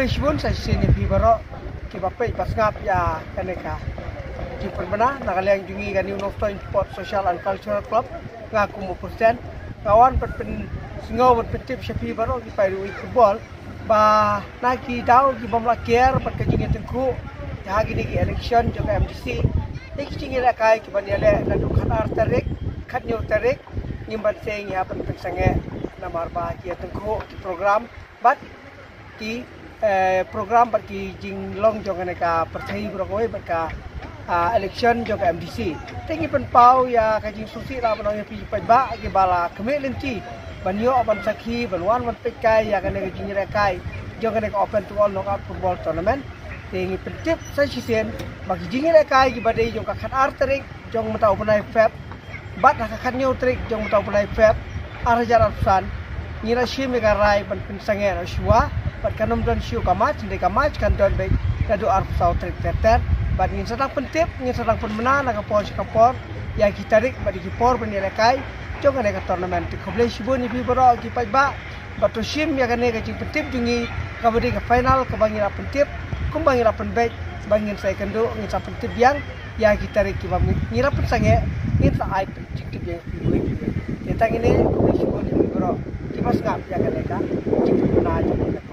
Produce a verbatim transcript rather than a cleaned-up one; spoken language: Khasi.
Shibun sa shisien ïa phi baroh kiba peit ba sngap ïa kane ka jingpynbna na ka liang jong ngi ka New North Point Sports Social and Cultural Club. Nga kum u president nga wan ban pynsngew ban pyntip sha phi baroh ki paidbah football ba na ki daw ki bym lah kiar bad ka jingïatyngkhuh ha kine ki election jong ka M D C. Ïa ki jingïalehkai kiban ïaleh naduh khatar tarik, khathynñiew tarik ngim ban seng ïa ban pynsangeh namar ba ki ïatyngkhuh ki program bad ki eh, program bad ki jinglong jong kane ka pyrthei baroh kawei bad ka ah, election jong ka M D C. Te ngi pynpaw ïa ka jingsngewsih la ban ong ïa phi paidbah kiba la khmih lynti ban ïoh ban sakhi ban wan ban peitkai ïa kane ka jingïalehkai jong kane ka Open to All Knockout Football Tournament. Te ngi pyntip sa shisien ba ki jingïalehkai kiba dei jong ka khatar tarik jong mynta u bnai Feb bad ha ka khathynñiew tarik jong mynta u bnai Feb ar hajar arphew san ngi la shim ïa ka rai ban pynsangeh noh shuwa bad kan ym don shuh ka match, hynrei ka match kan don beit naduh arphew saw tarik ter ter. Bad ngin sa dang pyntip, ngin sa dang pynbna na ka por sha ka por ïa ki tarik bad ïa ki por ban ïalehkai jong kane ka tournament. Te khublei shibun ïa phi baroh ki paidbah ba to shim ïa kane ka jingpyntip jong ngi kaba dei ka final kaba ngi la pyntip kumba ngi la pynbeit ba ngin sa ïakynduh, ngin sa pyntip biang ïa ki tarik kiba ngi la pynsangeh, ngin sa ai jingtip ïa phi. Te tang ine, khublei shibun ïa phi baroh kiba sngap ïa kane ka jingpynbna jong ngi.